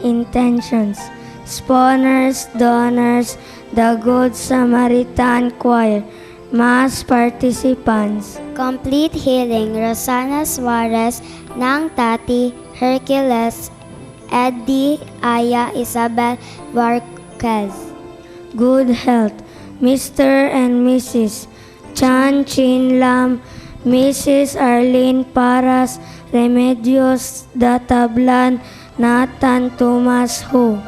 Intentions. Spawners, donors, the Good Samaritan Choir, Mass participants. Complete healing, Rosana Suarez, Nang Tati, Hercules, Eddie, Aya, Isabel Varquez. Good health, Mr. and Mrs. Chan Chin Lam, Mrs. Arlene Paras, Remedios Datablan, Nathan Thomas Ho.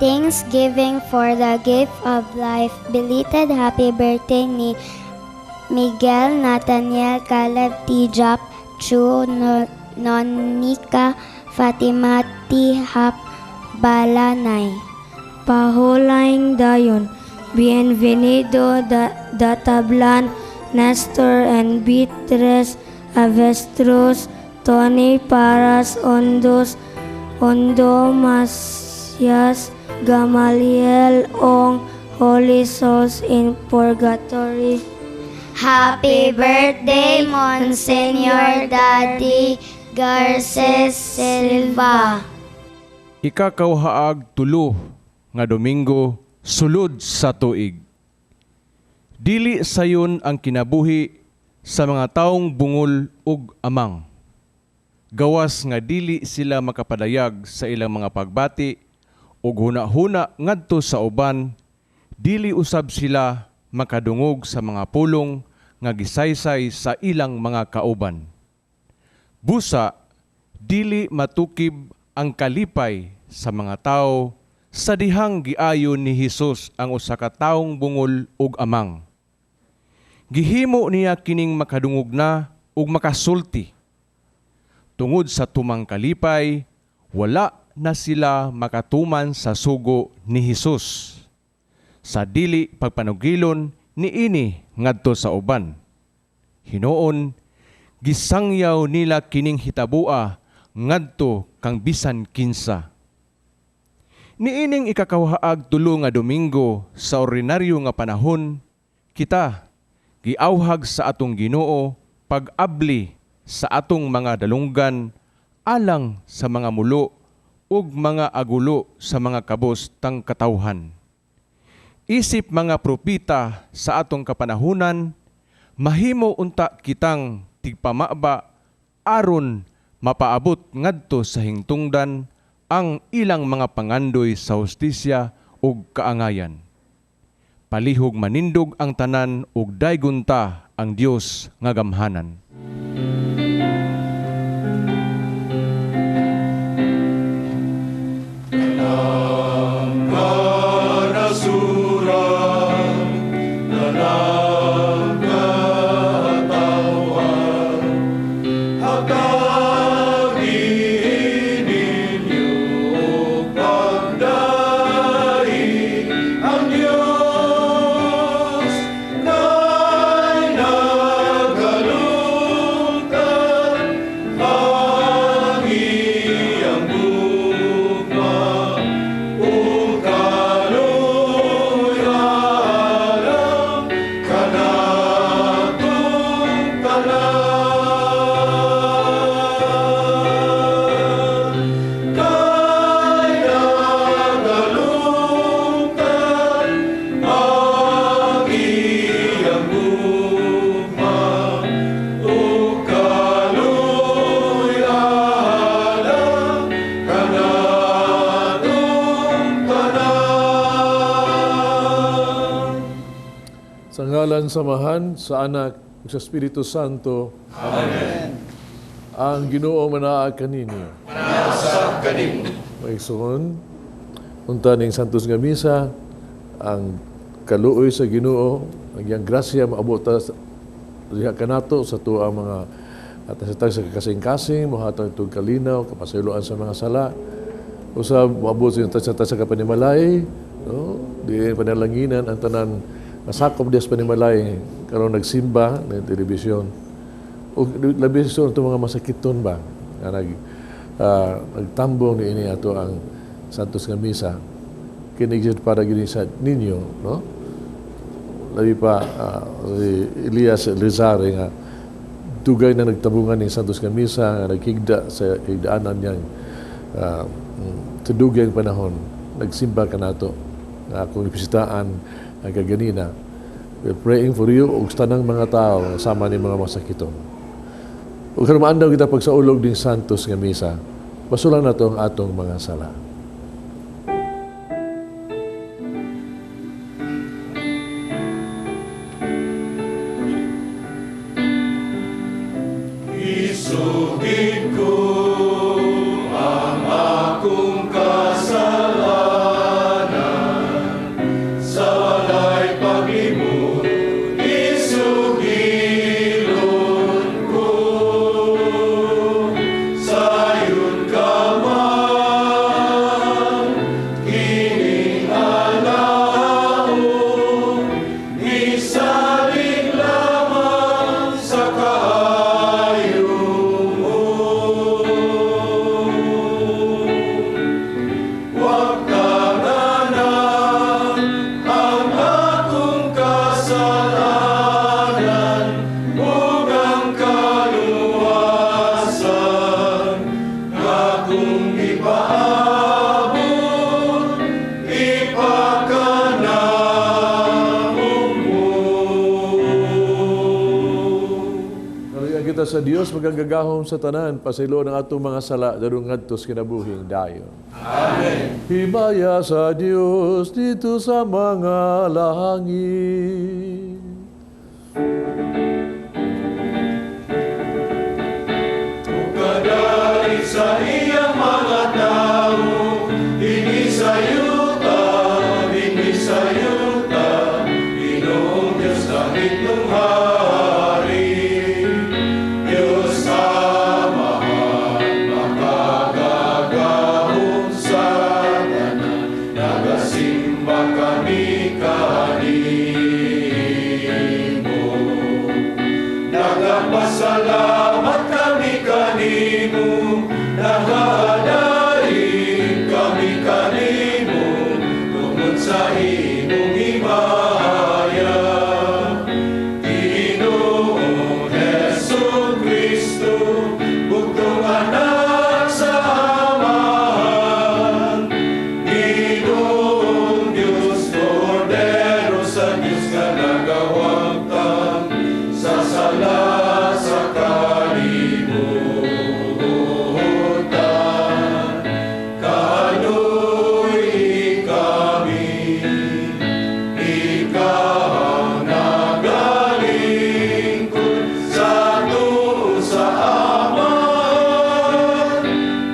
Thanksgiving for the gift of life. Belated happy birthday ni Miguel Nathaniel Caleb Tijap Chu Nonika Fatima Tihap Balanay. Pahulayng dayon, Bienvenido Datablan, Nestor and Beatrice Avestruz, Tony Paras Ondos, Ondo Masias, Gamaliel Ong, Holy Souls in Purgatory. Happy birthday, Monsignor Daddy Garces Silva. Ikakawhaag 3 nga Domingo sulod sa tuig. Dili sayon ang kinabuhi sa mga taong bungol ug amang. Gawas nga dili sila makapadayag sa ilang mga pagbati ug huna-huna ngadto sa uban, dili usab sila makadungog sa mga pulong nga gisaysay sa ilang mga kauban. Busa, dili matukib ang kalipay sa mga tawo sa dihang giayo ni Hesus ang usa ka taong bungol ug amang. Gihimo niya kining makadungog na ug makasulti. Tungod sa tumang kalipay, wala na sila makatuman sa sugo ni Hesus sa dili pagpanugilon niini ngadto sa uban. Hinuon, gisangyaw nila kining hitabua ngadto kang bisan kinsa. Niining ikakawhaag 3 nga Domingo sa ordinaryo nga panahon, kita giawhag sa atong Ginoo pag-abli sa atong mga dalunggan alang sa mga mulo ug mga agulo sa mga kabos tang katawhan. Isip mga propeta sa atong kapanahunan, mahimo unta kitang tigpamaba aron mapaabot ngadto sa hingtungdan ang ilang mga pangandoy sa hustisya ug kaangayan. Palihog manindog ang tanan ug daygon ta ang Dios nga gamhanan. Sa ngalan sa Amahan, sa Anak, ug sa Espiritu Santo. Amen. Ang Ginoo manaa kaninyo. Manaa kanimo. Maigsoon, unta ning Santos nga Misa, ang kaluoy sa Ginoo, ang iyang grasya maabot ta diha kanato sa tuang mga atas sa kasing-kasing, mohatag itong kalinaw, kapasayloan sa mga sala. Usab moabot sa sa kapanimalay, no? Di panalanginan ang tanan masakop diya sa panimalay karon nagsimba ng telebisyon. O labi sa itong mga masakiton ba nga nagtambong ni ini ato ang Santos nga Misa kini gyud para gini sa ninyo, no? Labi pa si Elias Lizare nga dugay na nagtabungan ning Santos nga Misa nga naghigda sa higdaanan niyang Sa dugayng panahon, nagsimba ka nato nga akong ibisitaan ang kaganina. We're praying for you ug sa tanang mga tao sama ni mga masakiton. Ug karon maandaw kita pagsaulog ning Santos nga misa. Basulan nato ang atong mga sala. Isugid ko ang akong kasalanan sa walay paglimot, isugilon ko. Sayon ka man, kining alaon, misalig lamang sa kaayo mo. Wagtangan ang akong kasalanan ug ang kaluwasan nga akong gipaabot ipakanamo mo. Kaluyan kita sa Dios magagagahom sa tanan, pasaylo ng atong mga sala dadung ngadto sa kinabuhing dayon. Amen. Himaya sa Dios dito sa mga langit. Kadait sa iyang mga tao, dinhi sa yuta, dinhi sa yuta, Ginoong Diyos langitlong hari. Diyos Amahan, makagagahom sa tanan, nagasimba kami kanimo. Nagapasalamat kami kanimo, nagadaig kami kanimo, tungod sa imong himaya. Ginoong Hesus Kristo, bugtong anak sa Amahan, Ginoong Diyos, Kordero sa Diyos nga nagawagtang sa sala sa kalibutan. Kaanuy kami, ikaw ang nagalingkod sa tuo sa Amahan.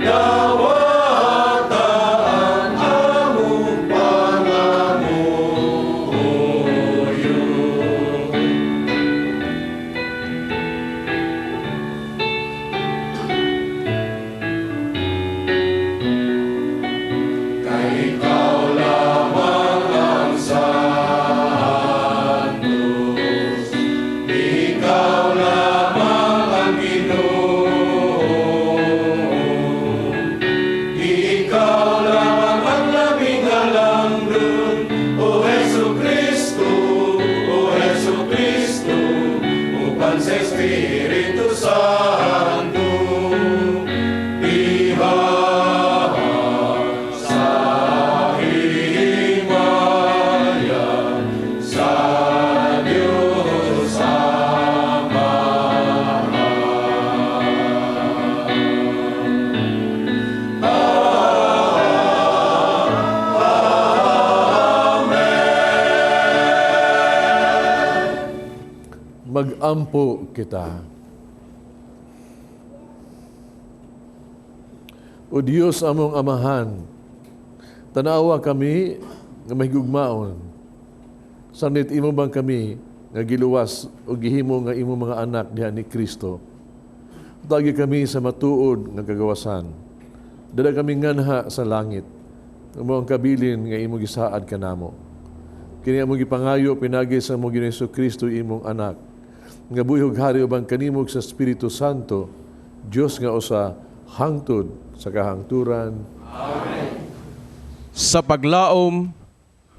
Dawata ang among pangamuyo. Kay ikaw lamang ang Santos, ikaw lamang ang Ginoo, ikaw lamang ang labing halangdon, O Hesu Kristo, O Hesu Kristo, upan sa Espiritu Santo. Diha sa himaya sa Diyos Amahan. Amen. Mag-ampo kita. O Diyos among Amahan, tanawa kami nga mahigugmaon. Sanit imo bang kami nga giluwas o gihimo nga imo mga anak diha ni Kristo. Tagi kami sa matuod nga kagawasan. Dala kami nganha sa langit. Mao ang kabilin nga imo gisaad kanamo. Kini among gipangayo pinagi sa among Ginoong Kristo imong anak. Nga buhi ug hari uban kanimo sa Espiritu Santo, Dios nga usa hangtod sa kahangturan. Amen. Sa paglaom,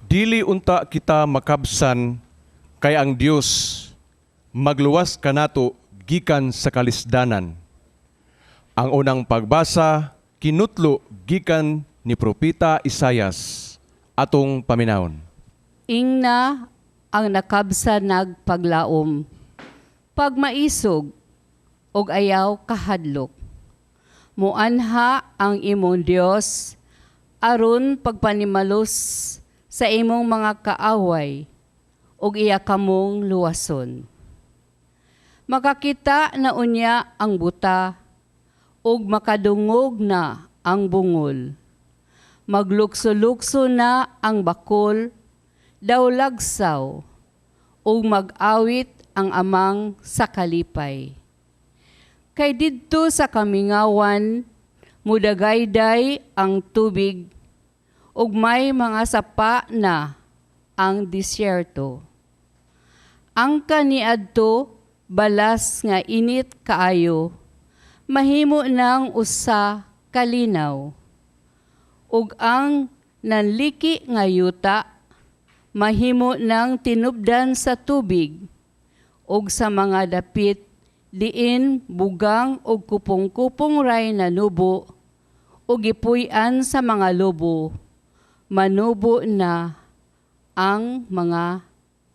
dili unta kita makabsan kay ang Dios magluwas kanato gikan sa kalisdanan. Ang unang pagbasa kinutlo gikan ni Propeta Isayas. Atong paminawon. Ingna ang nakabsa nagpaglaom, pagmaisog og ayaw kahadlok. Muanha ang imong Dios aron pagpanimalos sa imong mga kaaway ug iya kamong luwason. Makakita na unya ang buta ug makadungog na ang bungol. Maglukso-lukso na ang bakol, daw lagsaw, ug mag-awit ang amang sa kalipay. Kay didto sa kamingawan, mudagayday ang tubig, ug may mga sapa na ang disyerto. Ang kaniadto balas nga init kaayo, mahimo nang usa ka linaw. Ug ang nanliki nga yuta, mahimo nang tinubdan sa tubig, ug sa mga dapit diin bugang ug kupong-kupong ray nanubo, ug gipuy-an sa mga lobo, manubo na ang mga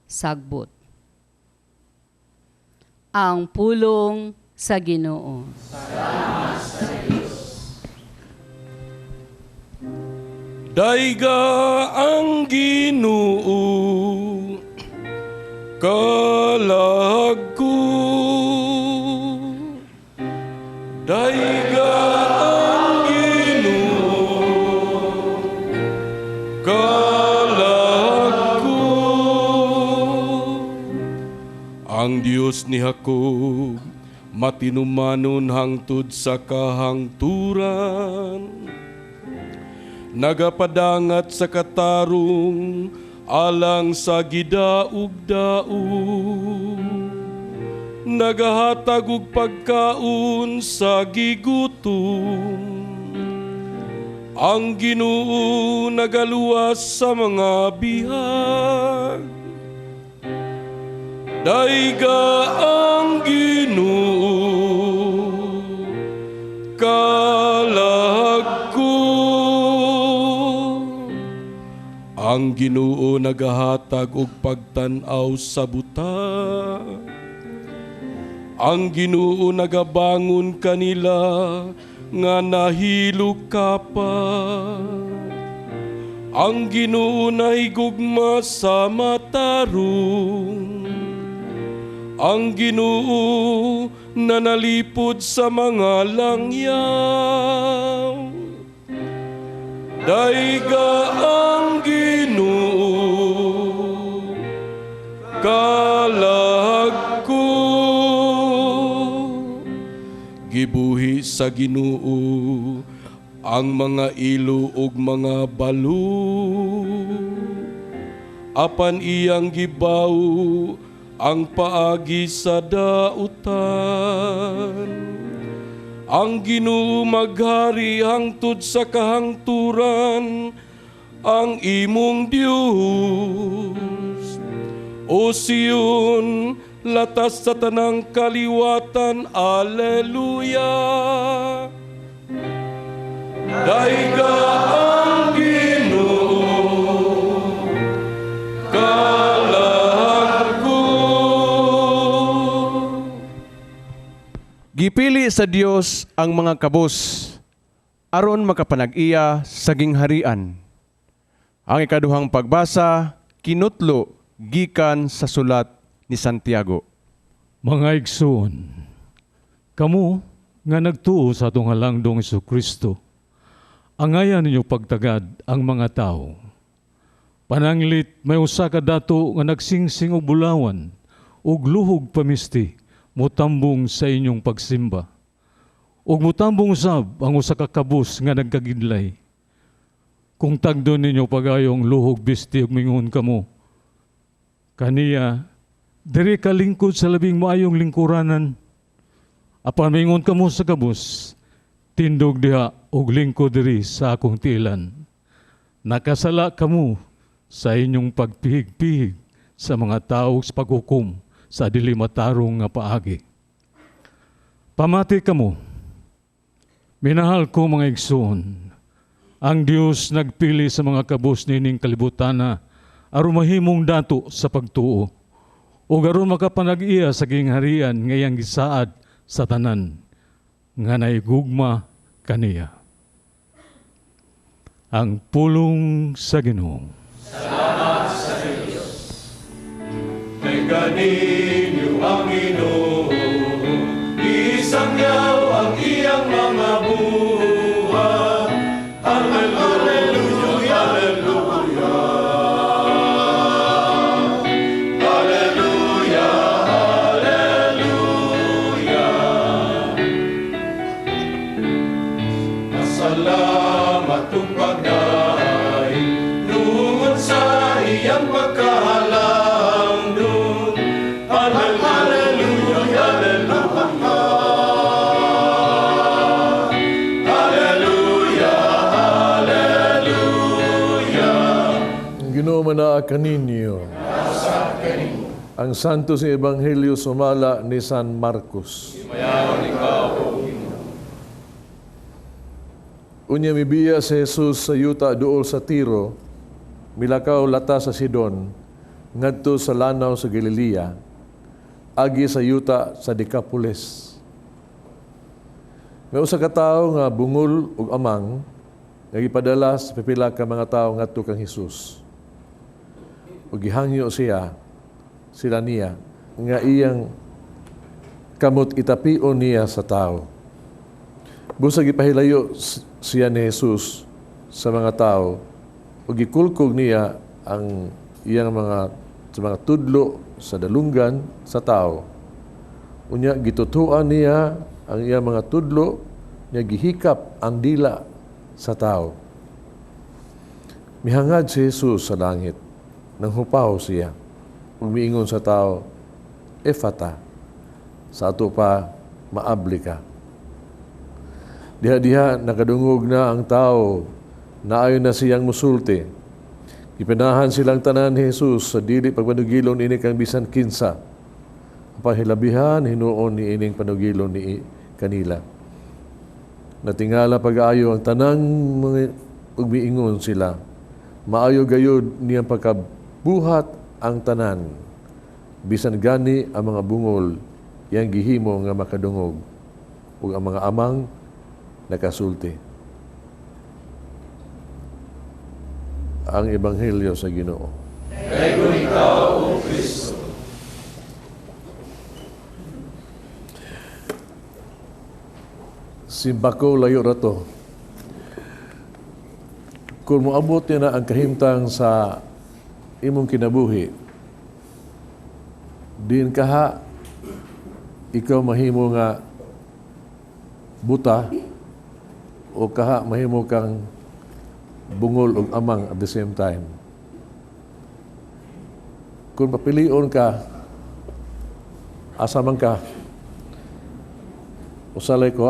sagbot. Ang pulong sa Ginoo. Dayga ang Ginoo, kalag ko. Dayga ang Ginoo, kalag ko. Ang Dios ni Jacob matinumanon hangtod sa kahangturan. Nagapadangat sa katarong alang sa gidaog-daog. Nagahatag og pagkaon sa gigutom. Ang Ginoo nagaluwas sa mga bihag. Dayga ang Ginoo, kalag ko. Ang Ginoo nagahatag og pagtan-aw sa buta. Ang Ginoo nagabangon kanila nga nahilukapa. Ang Ginoo nahigugma sa matarong. Ang Ginoo nanalipod sa mga langyaw. Dayga ang Ginoo, kalag ko. Gibuhi sa Ginoo ang mga ilo ug mga balo. Apan iyang gibaw ang paagi sa dautan. Ang Ginoo maghari hangtod sa kahangturan, ang imong Dios. O Sion, latas sa tanang kaliwatan, Alleluia. Dayga ang Ginoo, kalag ko. Gipili sa Dios ang mga kabos aron makapanag-iya sa gingharian. Ang ikaduhang pagbasa kinutlo gikan sa sulat ni Santiago. Mga igsoon, kamo nga nagtuo sa atong halangdong Hesukristo, angayan ninyo pagtagad ang mga tao. Pananglit may usa ka dato nga nagsingsing og bulawan ug luhog pamisti mutambong sa inyong pagsimba. Ug mutambong usab ang usa ka kabus nga nagkagidlay. Kung tagdon ninyo pagayong luhog bisti ug mingon kamo, kaniya diri ka lingkod sa labing maayong lingkuranan. Apan mingon kamo sa kabus, tindog diha og lingkod diri sa akong tiilan. Nakasala kamo sa inyong pagpihig-pihig sa mga tao sa paghukom sa dili matarong nga paagi. Pamati kamo, Minahal ko mga igsoon, ang Dios nagpili sa mga kabus nining kalibutana aron mahimong dato sa pagtuo ug aron makapanag-iya sa gingharian nga iyang gisaad sa tanan nga naigugma kaniya. Ang pulong sa Ginoo. Kay kaninyo ang Ginoo, isangyaw ang iyang mga buhat. Hallelujah, hallelujah. Hallelujah, hallelujah. Pasalamat ug pagdaig tungod sa iyang pagkahalangdon. Hallelujah, hallelujah. Hallelujah, hallelujah. Ang Ginoo manaa kaninyo. Ang Santo sa Ebanghelyo sumala ni San Marcos. Unya mibiya si Jesus sa yuta duol sa Tiro, milakaw lata sa Sidon, ngadto sa lanaw sa Galilea, agi sa yuta sa Decapolis. May usa ka tawo nga bungol ug amang nga gipadala sa pipila ka mga tawo ngadto kang Hesus. Ug gihangyo sila niya nga iyang kamot itapion niya sa tao. Busa gipahilayo siya ni Jesus sa mga tao ug gikulkog niya ang iyang mga sa mga tudlo sa dalunggan sa tao. Unya gitutuan niya ang iyang mga tudlo, niya gihikap ang dila sa tao. Mihangad si Jesus sa langit, nang hupaw siya, ug miingon sa tao, "Efata," sa ato pa, "Maabli ka." Diha-diha nakadungog na ang tao, naayo na siyang musulti. Gipanahan silang tanan ni Jesus sa dili pagpanugilon ini kang bisan kinsa. Pahilabihan hinuon ni ining panugilon ni kanila. Natingala pag-ayo ang tanang mga ug miingon sila. Maayo gayud niyang pagkabuhat ang tanan. Bisan gani ang mga bungol iyang gihimo nga makadungog ug ang mga amang nakasulti. Ang Ebanghelyo sa Ginoo. Dayon ikaw, O Kristo. Simbako layo ra to. Kung moabot niya na ang kahimtang sa imong kinabuhi, din kaha ikaw mahimo nga buta o kaha mahimo kang bungol og amang at the same time. Kung papilion ka, asa man ka, usalay ko,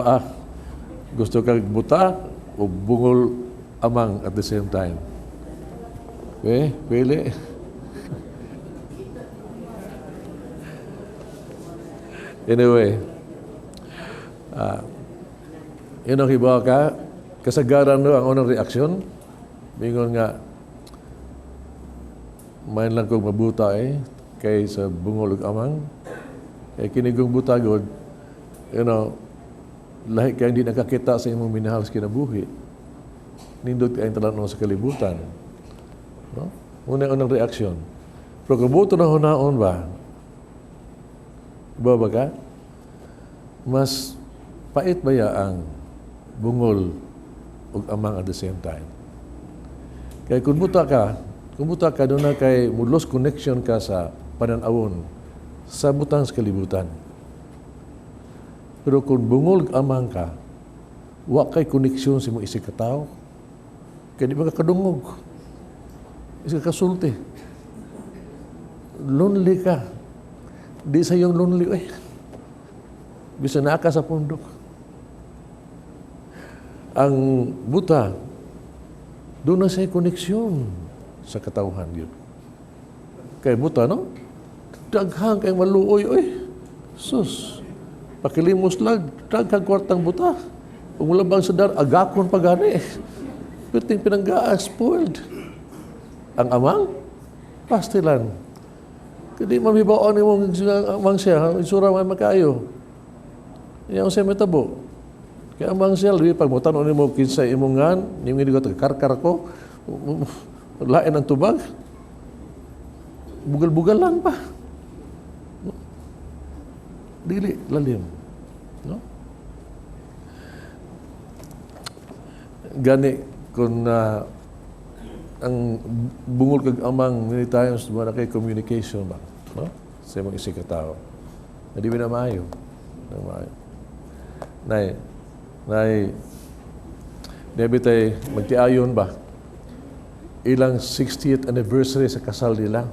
gusto kang buta o bungol amang at the same time. Okay, pili. Anyway, yun ang hibaw ka, kasagaran no ang unang reaksyon, mingon nga, main lang kong mabuta kay sa bungol ug amang, kay kinigong buta god, lahi kay hindi nakakita sa imong minahal sa kinabuhi. Nindot kay ang talan-aw sa kalibutan. No? Una unang reaksyon. Pero kabuto na hunaon ba? Ba ba ka? Mas pait ba ya ang bungol ug amang at the same time? Kay kung buta ka, doon na kay mo lost connection ka sa pananawon, sa butang sa kalibutan. Pero kung bungol amang ka, wa kay koneksyon sa imong isig ka tawo. Kay di ba ka kadungog? Isig ka kasulti. Lonely ka. Di sa iyong lonely, oy. Bisan naa ka sa pundok. Ang buta, doon na siya koneksyon sa katawhan yun. Kay buta, no? Daghang kay maluoy, oy. Sus, pakilimos lang, daghang kwartang buta. Kung wala bang sudar, agakon pa gani. Piting pinanggaa, spoiled. Ang amang, pastilan. Kaya di mamibaon imong amang siya, isura man makaayo. Iyan siya mitabo. Kaya amang siya, labi pag mo nimo kinsa imong ngan, nimo hindi ko karkar ko, lain ang tubag. Bugal-bugal lang pa. No? Dili, lalim. No? Gani, kung ang bungol kag amang many times wala kay communication ba, no? Sa imong isig ka tao. Hindi ba na maayo? Na maayo. Nay, nay, di tay magtiayon ba? Ilang 60th anniversary sa kasal nila.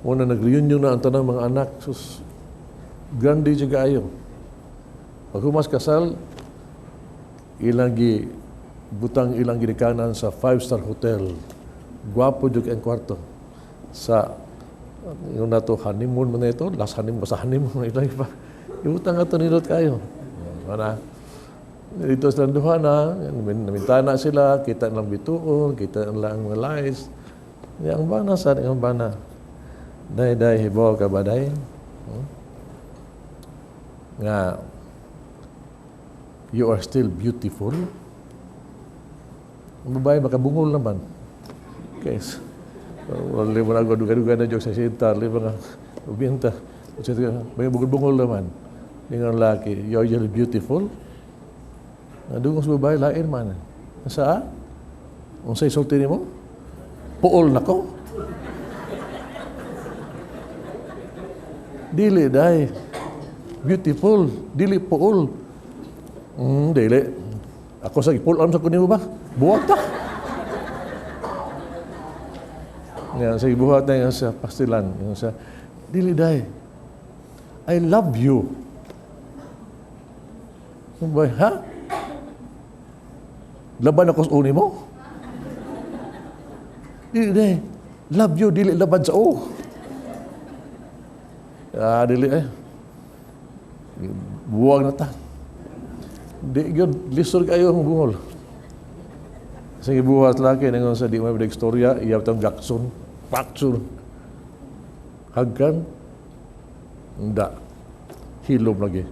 Muna nag-reunion na ang tanang mga anak. Sus, grande siya kaayo. Pag humas kasal, ilang gi butang ilang ginikanan sa 5-star hotel. Gwapo jud ang kwarto. Sa yung nato honeymoon man ito, last honeymoon, basta honeymoon ilang pa. Ibutang ato nilot kayo. Mana? Dito sa duha na, namintana sila, kita lang bituon, kita lang mga lights. Yang bana sa ang bana. Day day hibaw ka ba day? Nga you are still beautiful. Ang babae makabungol naman. Okay. Wala mo na duga-duga na joke sa sinta, lima nga ubinta. May bungol-bungol naman. Yung laki, you are still beautiful. Nadungog sa babae, lain man. Sa? Unsay sulti nimo? Puol nako. Dili day. Beautiful, dili puol. Dili. Ako sa puol sa kunin mo ba? Buhat ta. Yan, sa buhat na yan sa pastilan. Yan sa, dili day. I love you. Ba, ha? Laban ako sa uni mo? Dili day. Love you, dili laban sa o. Ah, dili eh. Buwag na ta. Di yun, lisod kayo ang bungol. Sige buhat laki, nangon sa di mo may istorya, iya itong Jackson, Paksun. Hagkan, hindi. Hilom lagi.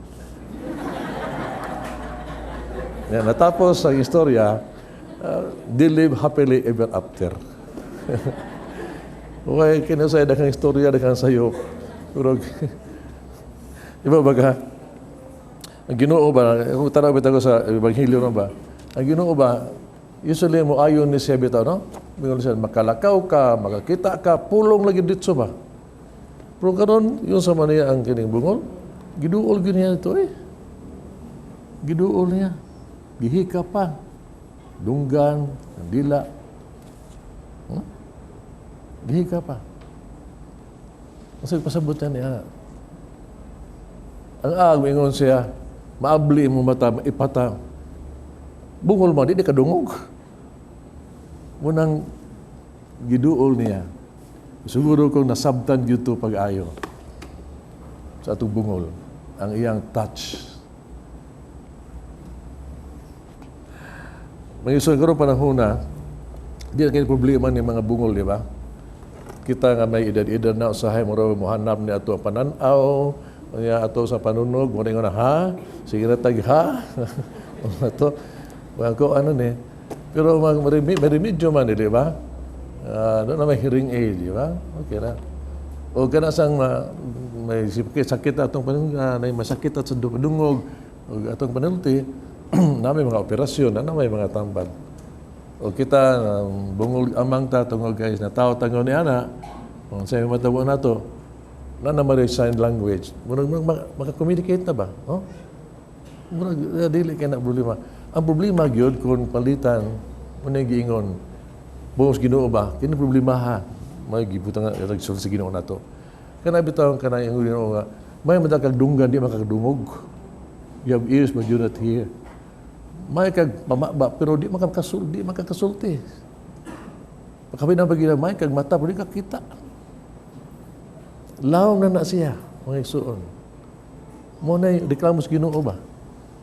Yan, natapos ang istorya, they live happily ever after. Okay, kinasaya daghang istorya, daghang sayop. Pero, iba ba ka? Ang Ginoo ba, kung tanaw bitaw ko sa Ebanghelyo na ba, ang Ginoo ba, usually mo ayon ni siya bitaw, no? Mingon siya, makalakaw ka, makakita ka, pulong lagi dito ba? Pero karon yun sa maniya ang kining bungol, giduol gyud niya ito eh. Giduol niya. Gihika pa. Dunggan, dila. Gihika pa. Kasi pasabutan niya. Ang aag, mingon siya, maabli mo mata, maipata. Bungol mo, di kadungog. Munang giduol niya. Siguro kung nasabtan gyud pag-ayo sa atong bungol, ang iyang touch. Mga karon panahon na, di na kayo problema ni mga bungol, di ba? Kita nga may edad-edad na usahay mo raw mohanap ni ato ang panan-aw, niya ato sa panunog, mo na ha, sige na tag ha. Ato, ko ano ni. Pero may remedyo man, di ba? Doon na may hearing aid, di ba? Okay na. O kana sang may sakit atong panungog, may masakit at sa dungog, o atong panulti, na may mga operasyon, na may mga tambal. O kita, bungol amang ta, tungod guys, na tao tango ni ana, kung sa'yo matabo na to, na naman sign language. Murag makakommunicate na ba? Oh? Murag, dili kay na problema. Ang problema gyud kung palitan, muna yung giingon, bungos Ginoo ba? Kini problema ha. May gibutang nga, nagsulti sa Ginoo na to. Kana bitaw kanang yung Ginoo nga, may madakagdunggan, di makakadungog. You have ears but you not hear. May kag pamaba, pero di makakasulti, di makakasulti. Pagkabi na pagina, may kag mata, pero di kakita. Lawom na na siya, mga igsuon. Mo na reklamo sa Ginoo ba?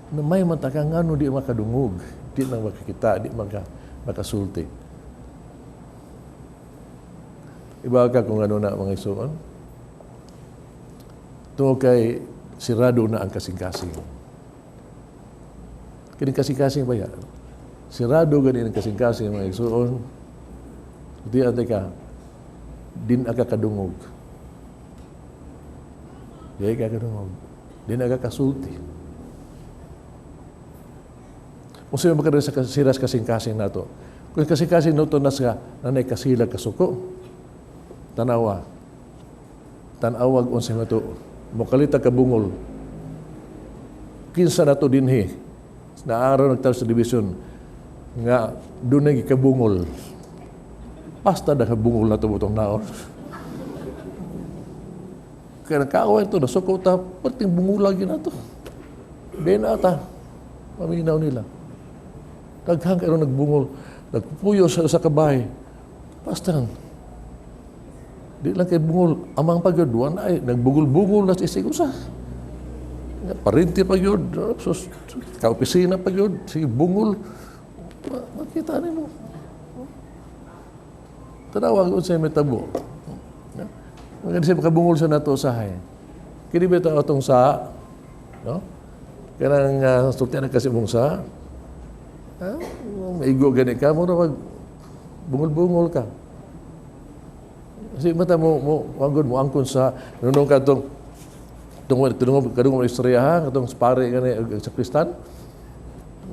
Na may mata ka, ngano di makadungog, di na makakita, di makasulti. Iba ka kung ano na mga igsoon. Tungod kay sirado na ang kasing-kasing. Kining kasing-kasing ba yan? Sirado gani ang kasing-kasing mga igsoon. Di ate ka, din ka kadungog. Di ka kadungog. Din ka kasulti. Kung sino makadala sa siras kasing-kasing nato. Kung kasing-kasing nato na sa nanay kasila kasuko, tanawa. Tanawag unsay mato. Mokalita ka bungol. Kinsa nato dinhi. Naaraw nagtaw sa division nga dunay gikabungol. Basta na kabungol na ito butong naon. Kaya nagkaaway ito, nasuko ta, perting bungulag yun na ito. Di na ata, maminaw nila. Daghang kayo nagbungol, nagpuyo sa kabahay. Basta, di lang kay bungol, amang pagyod, wala ay, nagbungol-bungol na sa isig usa. Parinti pagyod, kaopisina pagyod, si bungol, makita ni mo. Tanawag ko sa may tabo. Maganda siya makabungol sa nato usahay. Kini ba ito atong sa, no? Kanang sultian na kasi mong sa, maigo gani ka, mura mag bungol-bungol ka. Kasi mata mo, mo, mo angkon sa, nunong ka itong, tungod, kadungog mo istorya ha, katong pare gani sa Kristan.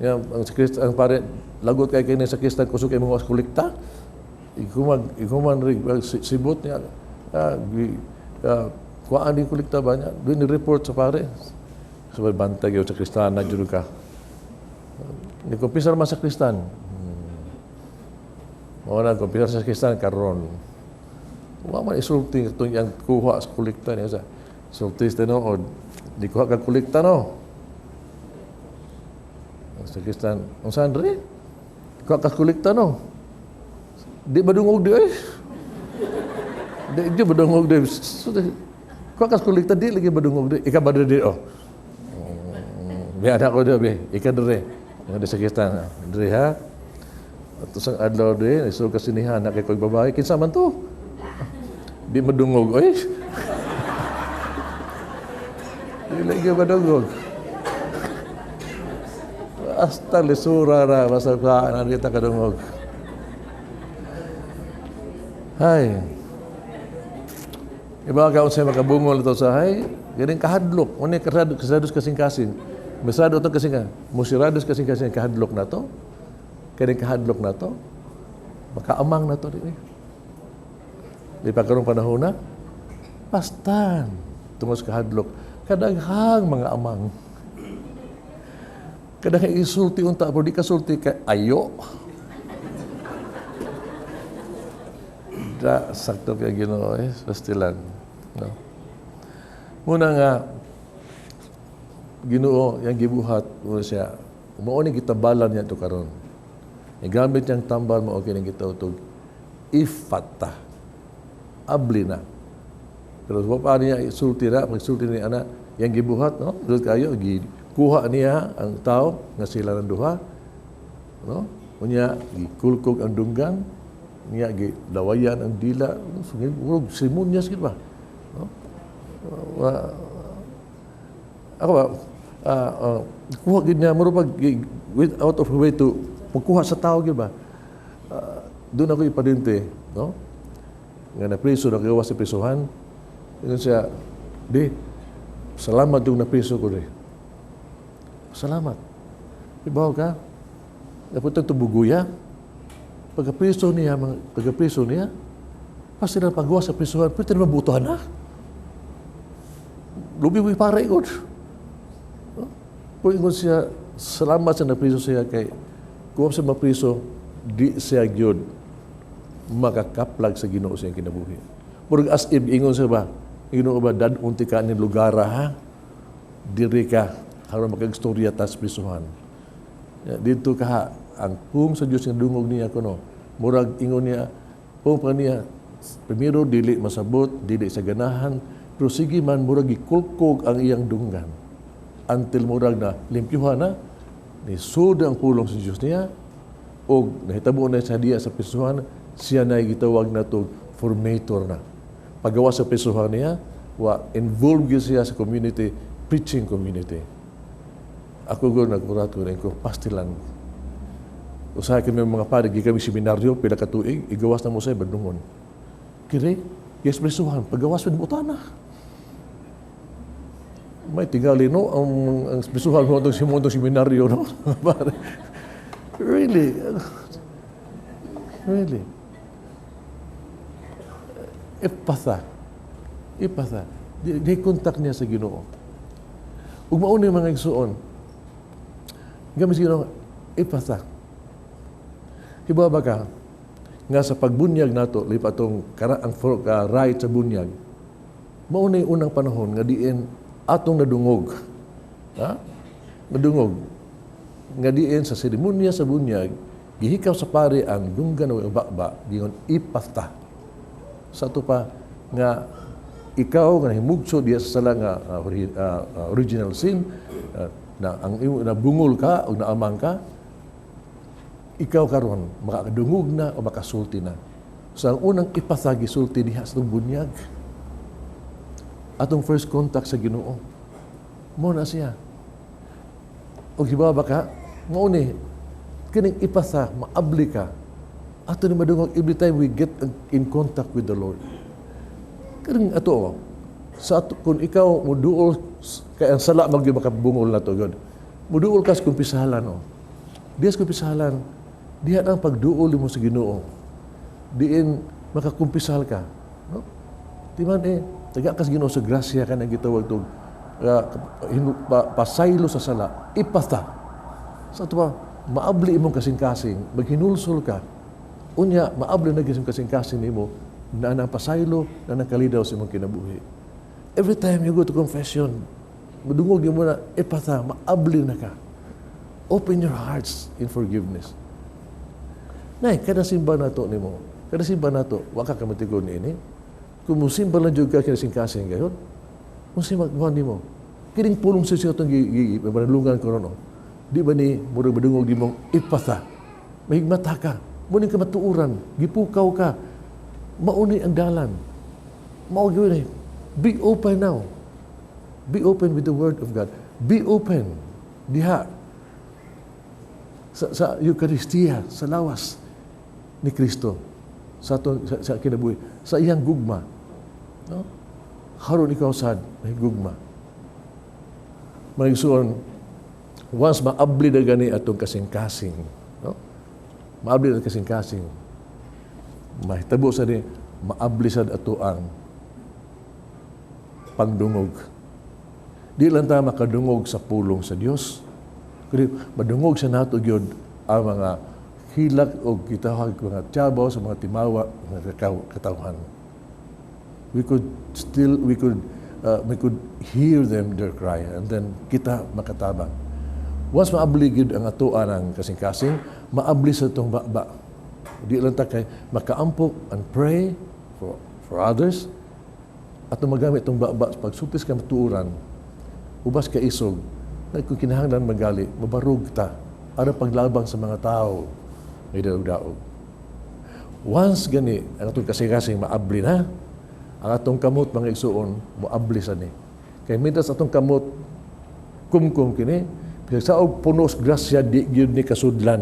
Ya, ang sa Kristan, ang pare, lagot kay kini sa Kristan, kusog kay mga kolekta. Ikuman rin, sibot niya, kuhaan din kolekta ba niya, doon ni-report sa pare. Sa bantay yun sa Kristan, na dyan ka. Nagkumpisa naman sa Kristan. Mao na, nagkumpisa sa Kristan, karon. Wa man isulti itong iyang kuha sa kolekta niya. Sulti sa tinuod, di kuha ka kolekta, no? Sa Kristan, ang saan rin? Kuha ka kolekta, no? Di badungog di, eh. Di badungog di. Kuha ka kolekta, di lagi badungog di. Ika ba di, oh. Bi, anak ko di, bi. Ika di. Nga di sa Kristan, diri ha. At sa adlaw di, isulog ka sinihan, na kay ko'y babae, kinsa man to? Di madungog, oy. Di lagi madungog. Basta lisura na, basta saan kita kadungog. Hay. Iba ka unsay makabungol ito sa hay, ganing kahadlok, unay kasirados kasing-kasing. Masirado ito kasing, musirados kasing-kasing kahadlok na to. Ganing kahadlok na to. Makaamang na to di. Di pa karong panahon na, pastan tungod sa kahadlok. Kadaghang mga amang. Kadaghang isulti unta, pero di ka sulti kay ayo. Da, sakto kay Ginoo, pastilan. No? Muna nga, Ginoo, yang gibuhat, muna siya, mao ni gitabalan niya ito karon. Igamit niyang tambal, mao kini gitawtog, ifata. Abli na. Pero wa pa niya isulti na, pagsulti niya ana, yang gibuhat, no? Dul kayo, gikuha niya ang tao nga sila ng duha, no? Unya gikulkog ang dunggan, niya gilawayan ang dila, murag simunyas gid ba? No? Ako ba, kuha gid niya, murag pag went out of her way to pagkuha sa tao gid ba? Doon ako ipadinte, no? Nga napriso, nagawa sa prisuhan. Ingon siya, di, salamat yung napriso ko, di. Salamat. Ibaw ka, napunta ito buguya. Pagkapriso niya, pagkapriso niya, pasti na paggawa sa prisuhan, pwede na mabutuhan na. Lubi mo para ingon. No? Kung ingon siya, salamat sa napriso siya kay, kung siya mapriso, di siya gyud makakaplag sa Ginoo sa iyang kinabuhi. Murag as if ingon siya ba, Ginoo ba, dad-unti ka ning lugar ha? Diri ka, aron makagstorya tas prisuhan. Ya, dito ka ha, ang pung sa Dios nga dungog niya kuno. Murag ingon niya, pung pa niya, primero dili masabot, dili sa ganahan, pero sige man murag gikulkog ang iyang dunggan. Until murag na limpyuhan na, ni sud ang pulong sa Dios niya, o nahitabo na sa diya sa prisuhan, siya na gitawag na to formator na. Pagawa sa prisuhan niya, wa involved gyud siya sa community, preaching community. Ako gud nagkurat ko rin ko, pastilan. Usahay kami mga pare, gikan mi seminaryo, pila ka tuig, igawas na mo sa badlungon. Kiri, yes, prisuhan, pagawas mo na. May tingali, no? Ang prisuhan mo itong itong seminaryo, no? Pare. Really? Really? Ipatha. Ipatha. Di contact niya sa Ginoo. Ug mao ni, mga igsuon. Gamit sa Ginoo, ipatha. Hibaw ba ka nga sa pagbunyag nato, lipa atong ang right sa bunyag, mao na unang panahon nga diin atong nadungog. Ha? Nadungog. Nga diin sa seremonya sa bunyag, gihikaw sa pare ang dunggan o ang baba, giingon ipatha. Sa ato pa nga ikaw nga nahimugso diya sa sala nga original sin, na ang nabungol ka o naamang ka, ikaw karon makadungog na o makasulti na. So ang unang ipatha gisulti diha sa atong bunyag. Atong first contact sa Ginoo. Mo na siya. Og hibaw ba ka, mao ni kining ipatha, maabli ka. Ato ni madungog every time we get in contact with the Lord. Kining ato, sa ato, kung ikaw muduol kay ang sala magyud makabungol na to gud. Muduol ka sa kumpisahalan, oh. Diya sa kumpisahalan, diha ang pagduol mo sa Ginoo. Diin makakumpisal ka, no? Di man eh, taga ka sa Ginoo sa grasya ka nang gitawag tog pasaylo sa sala, ipatha. Sa ato ba, maabli imong kasing-kasing, maghinulsol ka. Unya, maabli na gyud kasing-kasing nimo na ang pasaylo, na ang kalidaw sa imong kinabuhi. Every time you go to confession, madungog nimo na, ipatha, maabli na ka. Open your hearts in forgiveness. Nay, kada simba nato nimo, kada simba nato, wa ka kamatigon niini. Kung musimba lang jud ka kinasing-kasing gayon, musimba mo nimo. Kining pulong sa siya itong manalungan ko ron, oh. Di ba ni, murag madungog di mong ipatha. Mahigmata ka. Muning ka matuuran. Gipukaw ka. Mauni ang dalan. Mao gyud eh. Be open now. Be open with the Word of God. Be open. Diha. Sa Eucharistia, sa lawas ni Kristo. Sa, atong, sa kinabuhi. Sa iyang gugma. No? Haron ikaw sad, may gugma. Mga igsuon, once maabli na gani atong kasing-kasing, no? Maabli na kasing-kasing, mahitabo sa ni, maabli sad ato ang pangdungog. Di lang ta makadungog sa pulong sa Dios, kundi madungog sa nato gyud ang mga hilak o gitawag mga tiyabaw sa mga timawa mga katawhan. We could hear them, their cry, and then kita makatabang. Once maabli gyud ang atoan ang kasing-kasing, maabli sa itong baba. Di lang ta kay makaampo and pray for others, at magamit itong baba pagsulti sa kamatuoran, ubas ka isog, na kung kinahanglan magali, mabarog ta, aron paglabang sa mga tao, may daog-daog. Once gani, ang atong kasing-kasing maabli na, ang atong kamot, mga igsuon, moabli sa ni. Kay mientras atong kamot, kumkum kini, sa og puno sa grasya, di gyud ni kasudlan,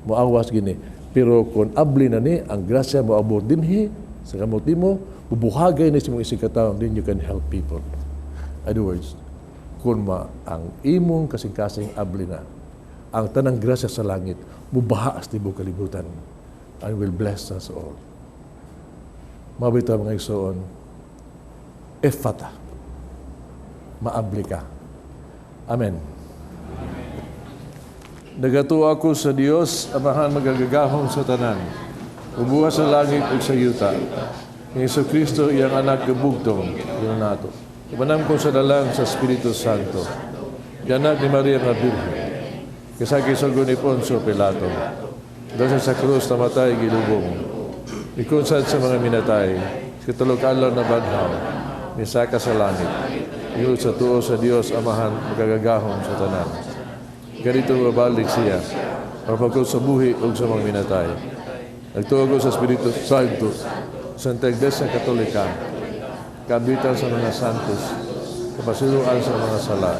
moawas gini. Pero kung abli na ni, ang grasya moabot dinhi sa kamot nimo, bubuhagay ni sa imong isig katawo, then you can help people. In other words, kung ma ang imong kasing-kasing abli na, ang tanang grasya sa langit, mubaha sa tibuok kalibutan, and will bless us all. Mabita, mga igsoon, Ephphatha, maabli ka. Amen. Nagatuo ako sa Dios, Amahan magagagahom sa tanan, ubuha sa langit ug sa yuta. Ni Hesus Kristo, iyang anak gabugtong, Ginoo nato. Imanam ko sa dalang sa Espiritu Santo. Gianak ni Maria nga Birhen. Kasagi sa ni Poncio Pilato. Dahil sa krus namatay gilubong. Ikunsad sa mga minatay. Sa tulo ka adlaw nabanhaw. Nisaka sa langit. Ingon sa tuo sa Dios Amahan, makagagahom sa tanan. Ganito mabalik siya, mapagkot sa buhi ug sa mga minatay. Nagtuo ko sa Espiritu Santo, Santa Iglesia Katolika, kabitan sa mga santos, kapasiluan sa mga sala,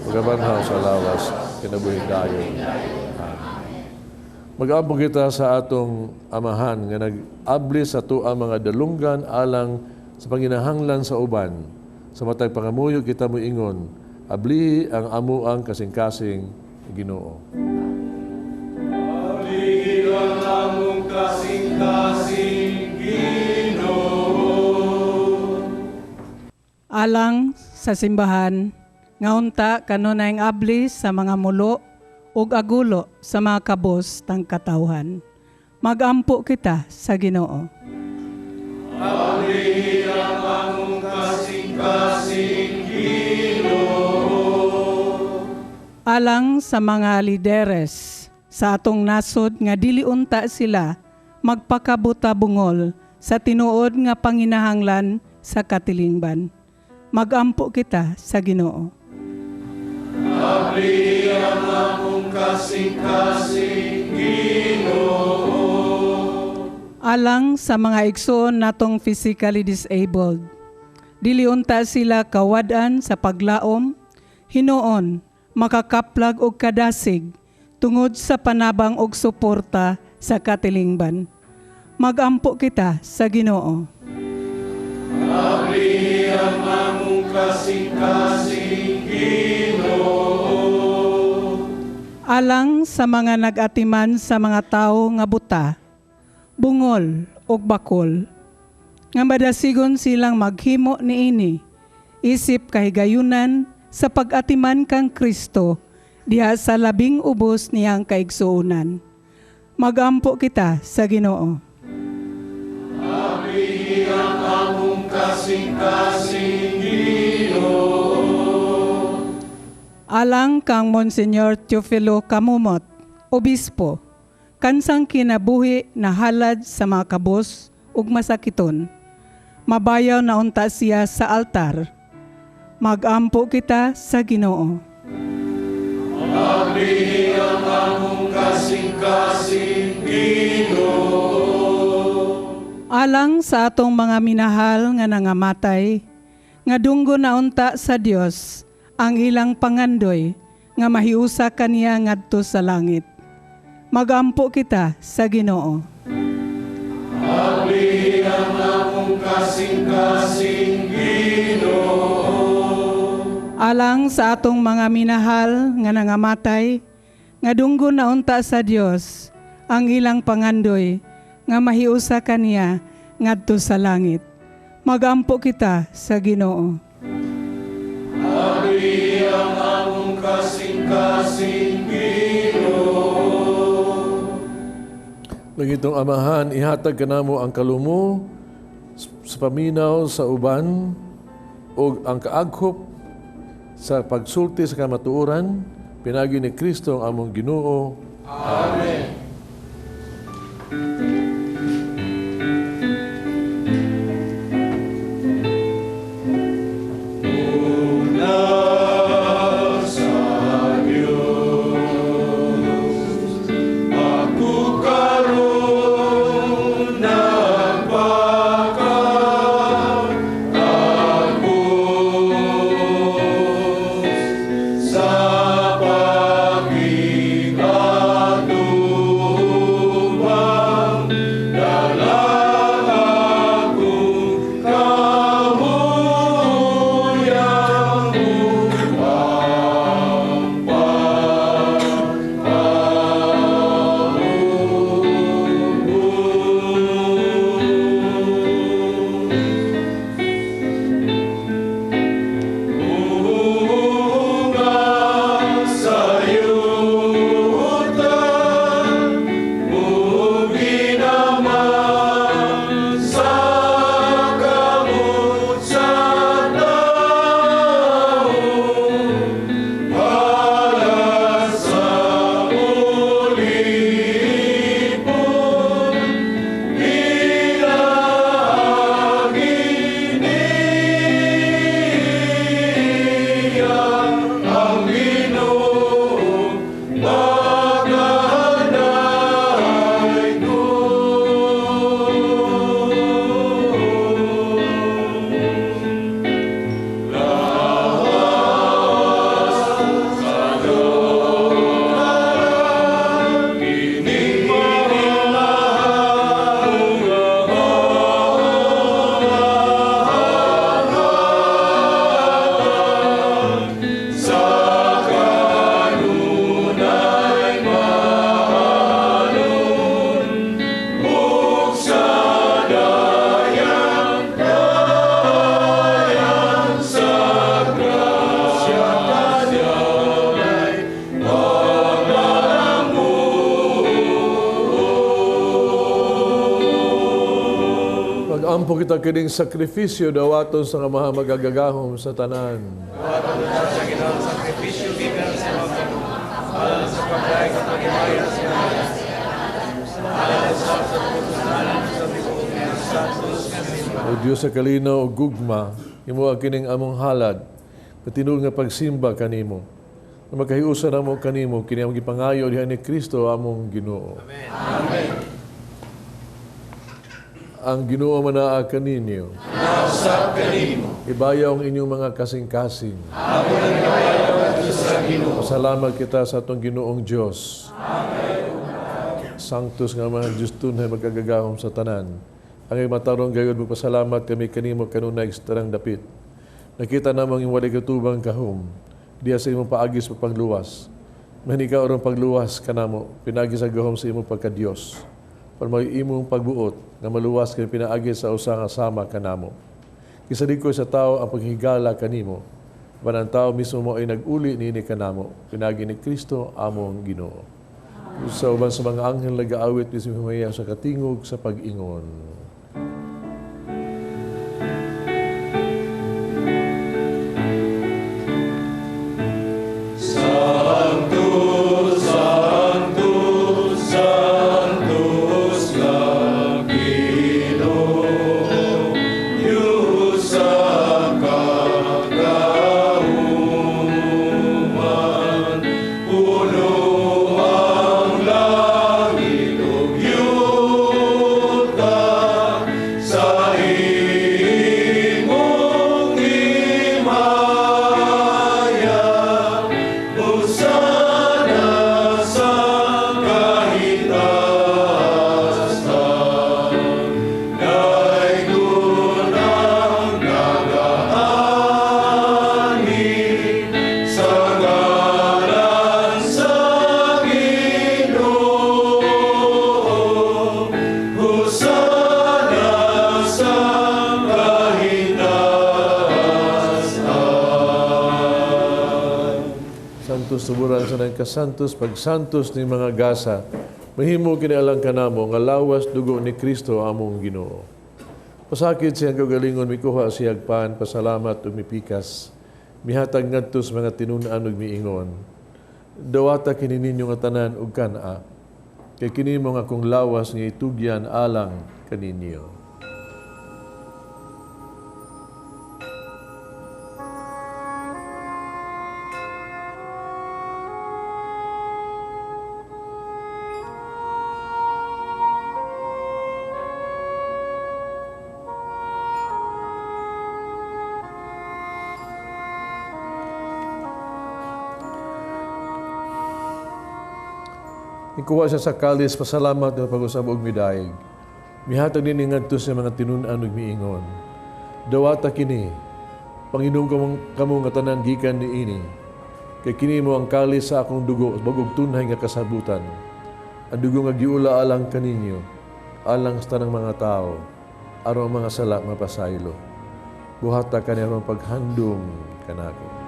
pagkabanhaw sa lawas, kinabuhing dayon. Amen. Mag-ampo kita sa atong amahan nga nag-abli sa ato ang mga dalunggan alang sa panginahanglan sa uban. Sa matag pangamuyo kita moingon, ablihi ang amuang kasing-kasing, Ginoo. Ablihi ang among kasing-kasing, Ginoo. Alang sa simbahan nga unta kanunayng abli sa mga mulo ug agulo sa mga kabos tang katawhan. Magampo kita sa Ginoo. Ablihi ang among kasing-kasing, Ginoo. Alang sa mga lideres sa atong nasod nga dili unta sila magpakabuta bungol sa tinuod nga panginahanglan sa katilingban. Magampo kita sa Ginoo. Ablihi ang among kasing-kasing, Ginoo. Alang sa mga igsoon natong physically disabled, dili unta sila kawad-an sa paglaom, hinuon makakaplag og kadasig tungod sa panabang og suporta sa katilingban. Magampo kita sa Ginoo. Ablihi ang among kasing-kasing, Ginoo. Alang sa mga nag-atiman sa mga tawo nga buta, bungol ug bakol, nga madasigon silang maghimo niini, isip kahigayunan sa pag-atiman kang Kristo diha sa labing ubos niyang kaigsuonan. Magampo kita sa Ginoo. Ablihi ang among kasing-kasing, Ginoo. Alang kang Monsignor Teofilo Camomot, Obispo, kansang kinabuhi na halad sa mga kabos ug masakiton. Mabayaw na unta siya sa altar. Magampo kita sa Ginoo. Ablihi ang among kasing-kasing, Ginoo. Alang sa atong mga minahal nga nangamatay, nga dunggo na unta sa Dios ang ilang pangandoy nga mahiusa kaniya ngadto sa langit. Magampo kita sa Ginoo. Ablihi ang among kasing-kasing, Ginoo. Alang sa atong mga minahal nga nangamatay, nga dunggo na unta sa Dios ang ilang pangandoy nga mahiusa kaniya ngadto sa langit. Magampo kita sa Ginoo. Ablihi ang among kasing-kasing, Ginoo. Langitnong Amahan, ihatag kanamo ang kalumo sa paminaw sa uban ug ang kaaghop sa pagsulti sa kamatuoran, pinaagi ni Kristo ang among Ginoo. Amen. Una sa Diyos, ako karon nagpakatagos sa paging atubang. Mag-ampo kita kining sakripisyo dawaton sa nga magagagahom sa tanan. Dawaton kita sa Ginoong sakripisyo gikan sa mga alang sa pagdaig at paghimaya sa mga alang sa sa tibuok santos. O Diyos sa kalinaw ug gugma, himoa kining among halad, katinuod nga pagsimba kanimo. Na makahiusa namo kanimo kini among gipangayo diha ni Kristo among Ginoo. Amen. Amen. Ang Ginoo manaa kaninyo. Nausap kanimo. Ibayaw ang inyong mga kasing-kasing. Amo nang ibayaw sa Ginoo. Salamat kita sa atong Ginoong Dios. Amen. Sanctus nga mga Diyos tunay magkagagahom sa tanan. Ang matarong gayud magpasalamat kami kanimo kanunay sa tanang dapit. Nakita namang imong walay katubang kahum diha sa imong paagi sa pagluwas. Mahinika orong pagluwas kanamo pinagi sa gahom sa imong pagka-Dios. Pero may imong pagbuot nga maluwas kami pinaagi sa usa nga sama kanamo. Kisalikoy sa tao ang paghigala kanimo. Apan ang tao mismo mo ay nag-uli niini kanamo. Pinagi ni Kristo among Ginoo. Sa uban sa mga anghel nagaawit mismo humaya sa katingog sa pag-ingon. Sanctus, Sanctus, Sanctus nga Ginoo, Diyos sa kagahuman, puno ang langit ug yuta sa imong himaya. Hosana sa kahitasan, daygon ang nagaanhi sa ngalan sa Ginoo. Hosana sa kahitasan. Santos tuburan sa nang kasantos, pagsantos ni mga gasa, mahimo kini alang kanamo nga lawas dugo ni Kristo among Ginoo. Pasakit siyang kagalingon mikuha siyag pan, pasalamat ug mipikas, mihatag ngadto sa mga tinun-an ug miingon. Dawata kini ninyo nga tanan ug kan-a, kay kini mo nga akong lawas nga itugyan alang kaninyo. Ikuha siya sa kalis, pasalamat nga pag-usab og midaig. Mihatag nini ngadto sa mga tinun-an ug miingon. Dawata kini, Panginoon kamo nga tanan gikan niini. Kay kini mo ang kalis sa akong dugo, bagog tunhay nga kasabutan. Ang dugo nga giula alang kaninyo, alang sa tanang mga tao, aron ang mga sala mapasaylo. Buhata kani aron paghandom kanako.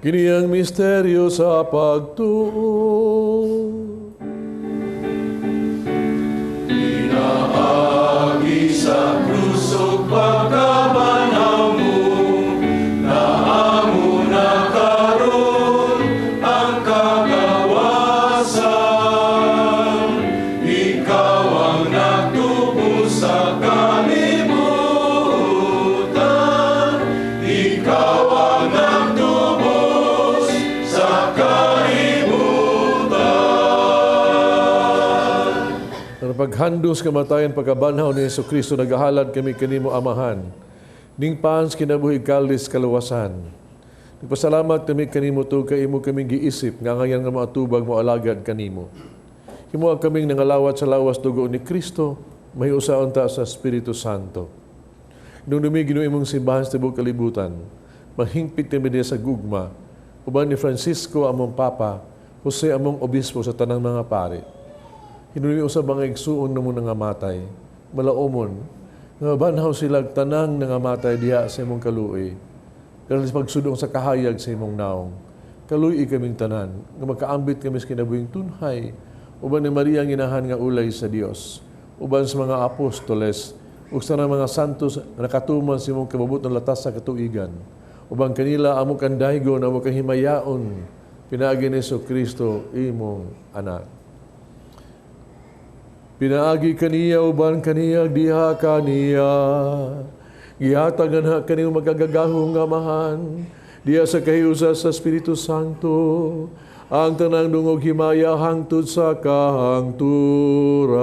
Kini ang misteryo sa pagtuo. Pinaagi sa krus ug pagkabanhaw mo, naamo na karon ang kagawasan. Ikaw ang nagtubos sa kalibutan, ikaw ang nagtubos sa kalibutan. Pero paghandos kamatayan pagkabanhaw ni Hesus Kristo, nagahalad kami kanimo Amahan. Ning paans kinabuhi kalis kaluwasan. Nagpasalamat kami kanimo tungod kay imo kaming giisip nga ngayan nga moatubag mo alagad kanimo. Himoa kaming nangalawat sa lawas dugo ni Kristo, mahiusaon ta sa Espiritu Santo. Nung Ginoo imong simbahan sa tibuok kalibutan, mahingpit kami diha sa gugma, uban ni Francisco among Papa, Jose among Obispo sa tanang mga pare. Hinuli usab ang igsuon namo nangamatay, malaumon, nga banhaw sila tanang nangamatay diha sa imong kaluoy. Pero sa pagsudong sa kahayag sa imong naong, kaluoy kaming tanan, nga makaambit kami sa kinabuhing tunhay, uban ni Maria ang inahan nga ulay sa Dios, uban sa mga apostoles, ug sa mga santos nga nakatuman sa imong kababot ng latas sa katuigan. Uban kanila amo kang daygon, amo kang himayaon, pinaagi ni Jesucristo imong anak. Pinaagi kaniya uban kaniya diha kaniya, gihatagan ha kaniyong magagagahong Amahan, diha sa kahiusa sa Espiritu Santo, ang tanang dungog himaya hangtod sa kahangturan.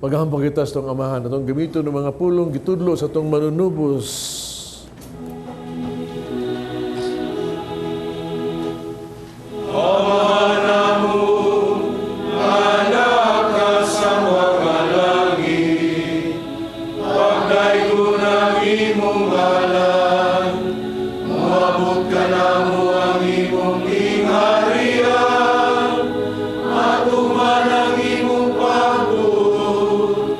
Maghampang kita sa itong amahan, atong gamiton ng mga pulong gitudlo sa itong manunubos. Amahan namo, anak ka sa mga langit, pagdaygo ng imong ngalan, moabot ka namo ang imong gingharian, matuman ang imong pagbuot,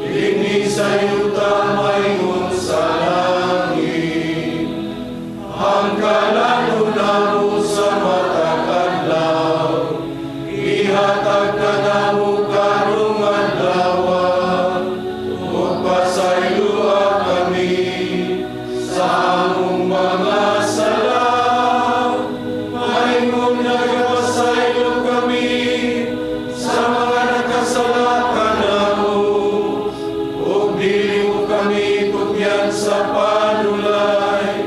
dinhi sa yuta maingon sa langit. Hanggalan namo sa matag adlaw, ihatag ka namo karong adlaw, ug pasayloa kami sa among mga sala, maingon nagapasaylo kami sa mga nakasala kanamo, ug dili mo kami tugyan sa panulay,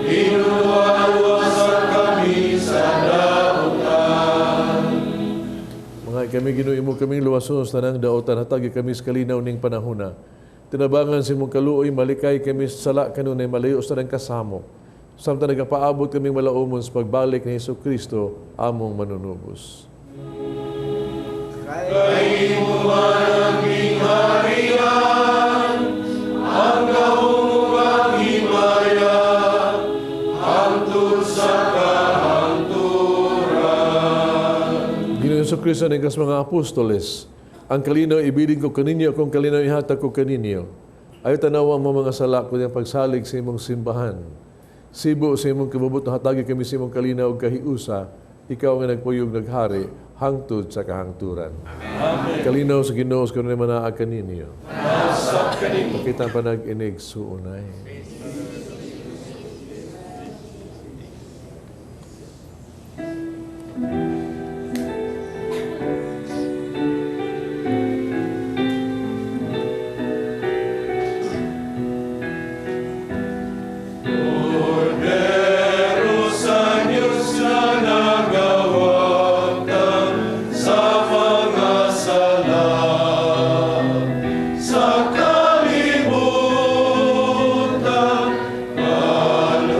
hinuwa-luwasa kami sa dautan. Mga kami Ginoo, imo kaming luwason sa tanang daotan, hatagi kami sa kalinaw ning panahona. Tinabangan sa imong kaluoy, malikay kami sa sala kanunay, malayo sa tanang kasamok. Samtang nagapaabot kaming malaumon sa pagbalik ni Jesucristo, among manunubos. Kay imo man ang gingharian, ang gahom ug ang himaya, hangtod sa kahangturan. Ginoo Jesucristo, ning kas mga apostoles, ang kalinaw ibilin ko kaninyo, akong kalinaw ihatag ko kaninyo. Ay tanawa mo mga sala ko niyang pagsalig sa imong simbahan. Sibo sa imong kabubut, hatagi kami sa imong kalinaw ug kahiusa, ikaw nga nagpuyog naghari, hangtod sa kahangturan. Amen. Kalinaw sa Ginoo sa kanunay manaa kaninyo. Mausap kanimo. Pakita pa nag-inig suunay. Kordero sa Diyos na nagawagtang sa mga sala sa kalibutan, kaloy,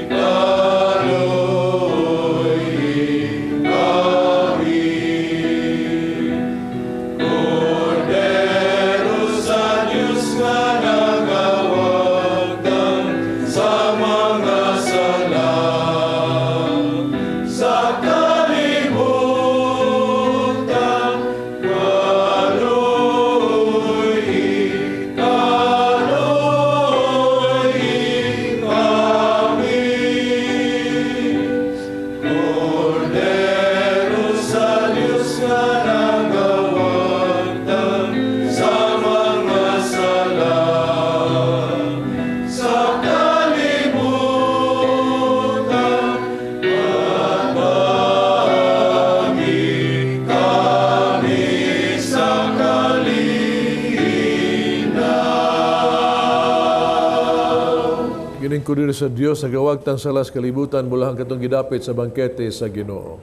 kaloy kami. Kordero sa Diyos nga nagawagtang sa mga sala sa kalibutan, kaloy, kaloy kami. Kordero sa Diyos nga nagawagtang sa mga sala sa kalibutan, hatagi kami sa kalinaw. Gining kordero sa Dios nagawagtang sala sa kalibutan, bulahang katong gidapit sa bangkete sa Ginoo.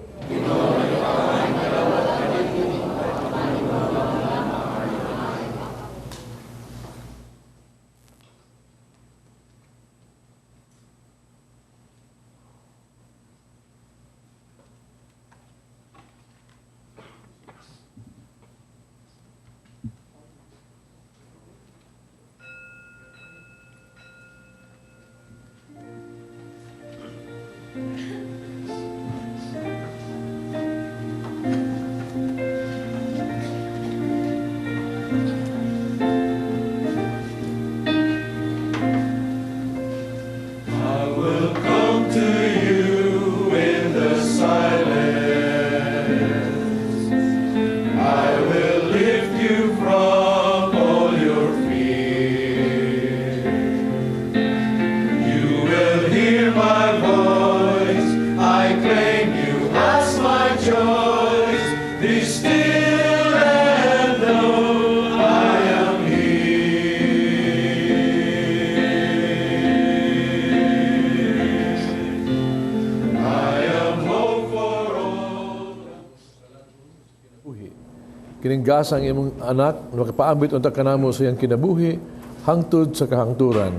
Kining gasa ang imong anak, makapaambit unta kanamo sa iyang kinabuhi, hangtod sa kahangturan.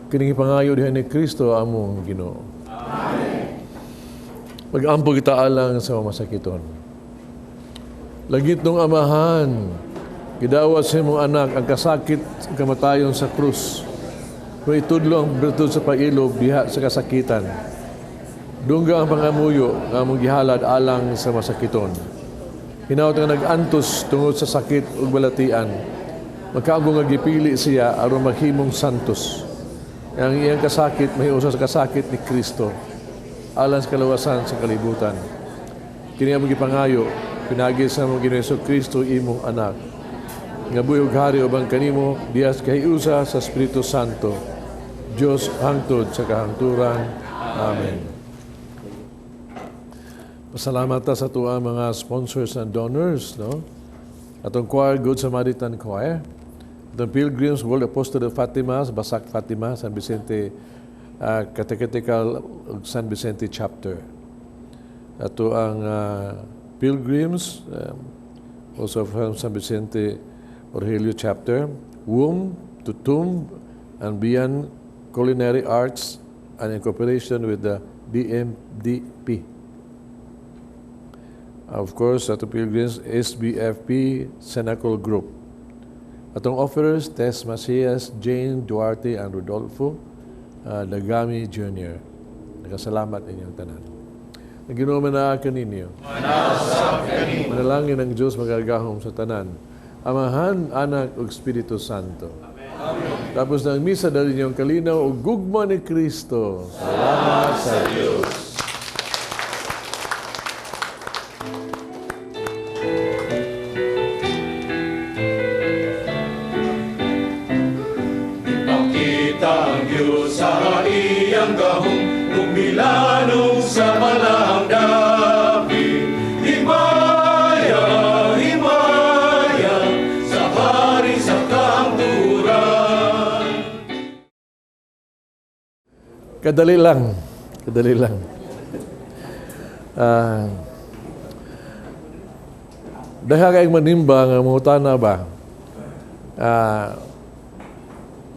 Kining ipangayo diha ni Kristo among Ginoo. Amen. Mag-ampo kita alang sa masakiton. Langit nung Amahan, gidawat sa imong anak ang kasakit sa kamatayon sa krus. Kung itudlo ang birtud sa pag-ilob diha sa kasakitan. Dungga ang pangamuyo nga among gihalad alang sa masakiton. Hinaut nga nag-antos tungod sa sakit ug balatian. Magkaagong nga gipili siya aron maghimong santos. Ang iyang kasakit mahiusa sa kasakit ni Kristo alang sa kalawasan sa kalibutan. Kini among gipangayo pinagi sa among Ginoo Hesus Kristo imong anak. Nga buhi ug hari uban kanimo diha sa kahiusa sa Espiritu Santo. Dios hangtod sa kahangturan. Amen. Pasalamat ta sa tuwa mga sponsors and donors, no? Atong choir, Good Samaritan Choir, atong Pilgrims World Apostolate of Fatima, Basak Fatima, San Vicente Catechetical San Vicente Chapter. Ato ang Pilgrims, also from San Vicente Orgelio Chapter, Womb to Tomb and Beyond Culinary Arts and in cooperation with the DMDP. Of course, ato Pilgrims, SBFP Cenacle Group. Atong offerers, Tess Macias, Jane Duarte, and Rodolfo Dagami Jr. Nagkasalamat inyong tanan. Ang Ginoo na kaninyo. Manalangin ang Diyos magagahom sa tanan. Amahan, Anak, ug Espiritu Santo. Amen. Tapos ng misa dali niyong kalinaw ug gugma ni Kristo. Salamat sa Diyos. Kadali lang. Kadali lang. Dahil kayong manimba nga mangutana ba?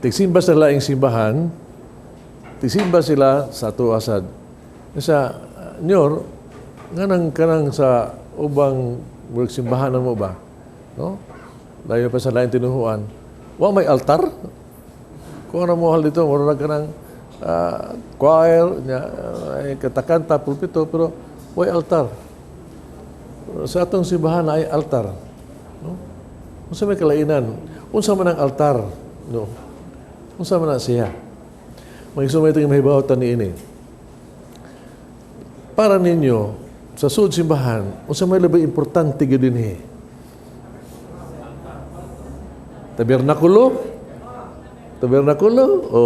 Tigsimba sa laing simbahan, tigsimba sila sa tuasad. Sa nyor, nganang kanang sa ubang simbahan mo ba? No? Layo pa sa laing tinuhuan. Wa may altar? Kung ano mo hal dito, mura ka ng choir, katakanta, pulpito, pero way altar. Sa atong simbahan ay altar. No? Unsa may kalainan? Unsa man ang altar? No? Unsa man ang siya? Magsumay itong mahibaw niini. Para ninyo, sa sud simbahan, unsa may labing importante gyud dinhi? Tabernakulo? Tabernakulo o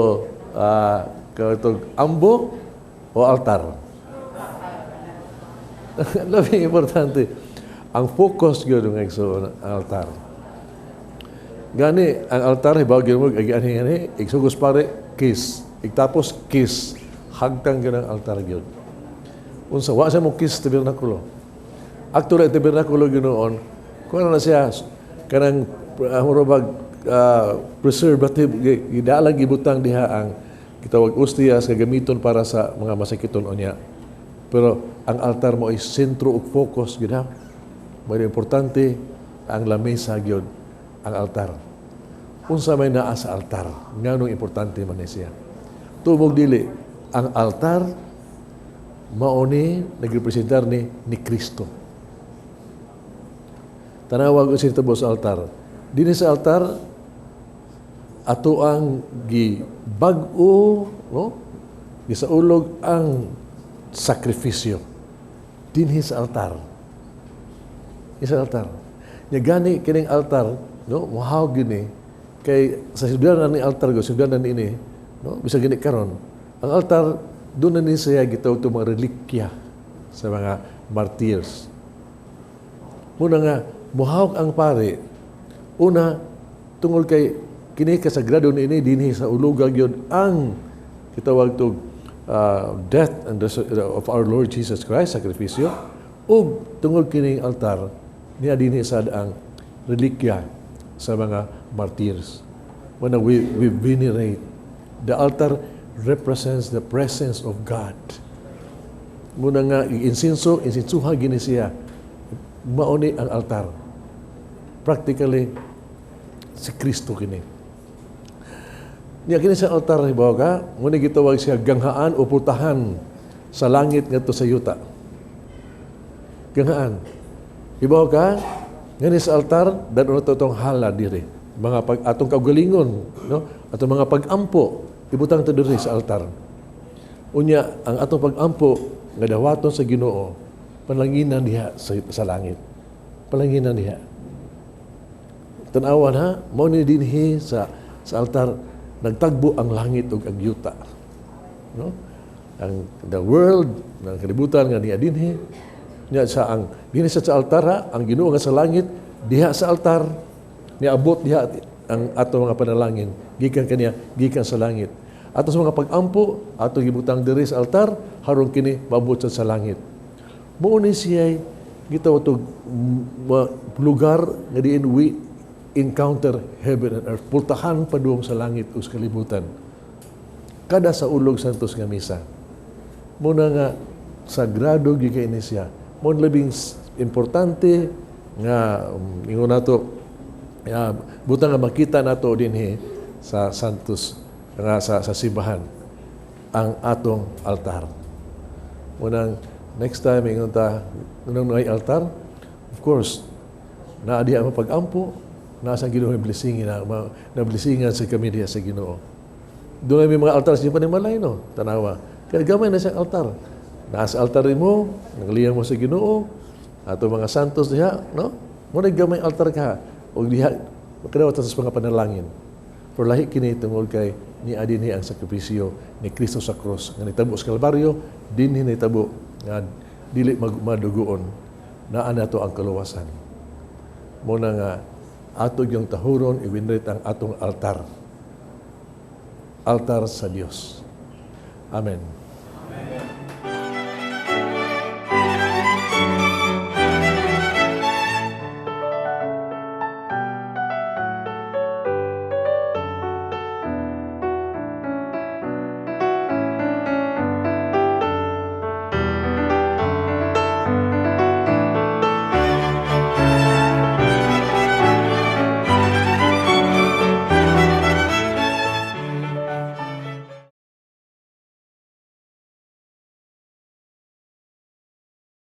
katong ambo o altar? Labing importante, ang focus gyud ng igsoon ang altar. Gani ang altar hibaw gyud mo agi-anhi igsugos pare kiss, igtapos kiss, hagtang gyud ang altar gyud. Unsa wa sa mo kiss tabernakulo. Actually tabernakulo gyud kuan na siya kanang murag preservative gidalang gibutang diha ang gitawag ostiyas nga gamiton para sa mga masakiton unya. Pero ang altar mo ay sentro ug focus gyud ha. May importante ang lamesa gyud ang altar. Unsa may naa sa altar? Nganong importante man ni siya? Tumog dili ang altar mao ni nagrepresentar ni Kristo. Tanawag og sinitabo sa altar. Dinhi sa altar ato ang gibag-o, no? Gisaulog ang sakripisyo dinhi sa altar. Sa altar. Nya gani kining altar, no, mohaw gini kay sa sugdanan ni altar go, sugdanan niini, no, bisag gini karon. Ang altar doon na ni siya gitawag itong mga relikya sa mga martyrs. Muna nga mohawk ang pare. Una tungol kay kini kasagrado niini dinhi sa uluga gyud ang gitawag tog death and of our Lord Jesus Christ, sakripisyo, ug tungod kining altar niya dinhi sad ang relikya sa mga martyrs. When we venerate, the altar represents the presence of God. Muna nga insinso, insinsuha gini siya. Mao ni ang altar. Practically, si Kristo kini. Niya kini sa altar, hibaw ka, muna gitawag siya ganghaan o pultahan sa langit ngadto sa yuta. Ganghaan. Hibaw ka, ngani sa altar, dad-on nato itong hala diri. Mga pag, atong kaugalingon, no? Atong mga pag-ampo, ibutang to diri sa altar. Unya, ang atong pag-ampo, nga dawaton sa Ginoo, palanginan diha sa langit. Palanginan diha. Tanawan ha, mao ni dinhi sa altar nagtagbo ang langit ug ang yuta. No? Ang the world, ang kalibutan nga niya dinhi, niya sa ang dinhi sa altar ha, ang Ginoo nga sa langit diha sa altar niabot diha ang ato mga panalangin gikan kaniya, gikan sa langit. Ato sa mga pag-ampo ato gibutang diri sa altar haron kini maabot sa langit. Mao ni siya gitawag og lugar nga diin we encounter heaven and earth, pultahan padung sa langit ug sa kalibutan. Kada sa ulog santos nga misa. Muna nga sagrado gyud kay ni siya. Mo labing importante nga ingon nato butang nga makita nato dinhi sa Santos nga sa simbahan ang atong altar. Munang next time ingon ta nung naay altar, of course naa diha ang pag-ampo, naa sa Ginoo yung blessing na, na blessingan sa kami diha sa Ginoo. Doon may mga altar sa panimalay, no? Tanawa. Kaya gamay na siyang altar. Naa sa altar mo, nagliyang mo sa Ginoo, ato mga santos diha, no? Mo gamay altar ka og diha makadawat sa mga panalangin. Pero lahi kini tungod kay ni adi ni ang sakripisyo ni Kristo sa krus nga nitabo sa Kalbaryo, dinhi nitabo nga dili madugoon, naa nato ang kaluwasan. Mo na nga ato yung tahuron, i-venerate ang atong altar. Altar sa Dios. Amen.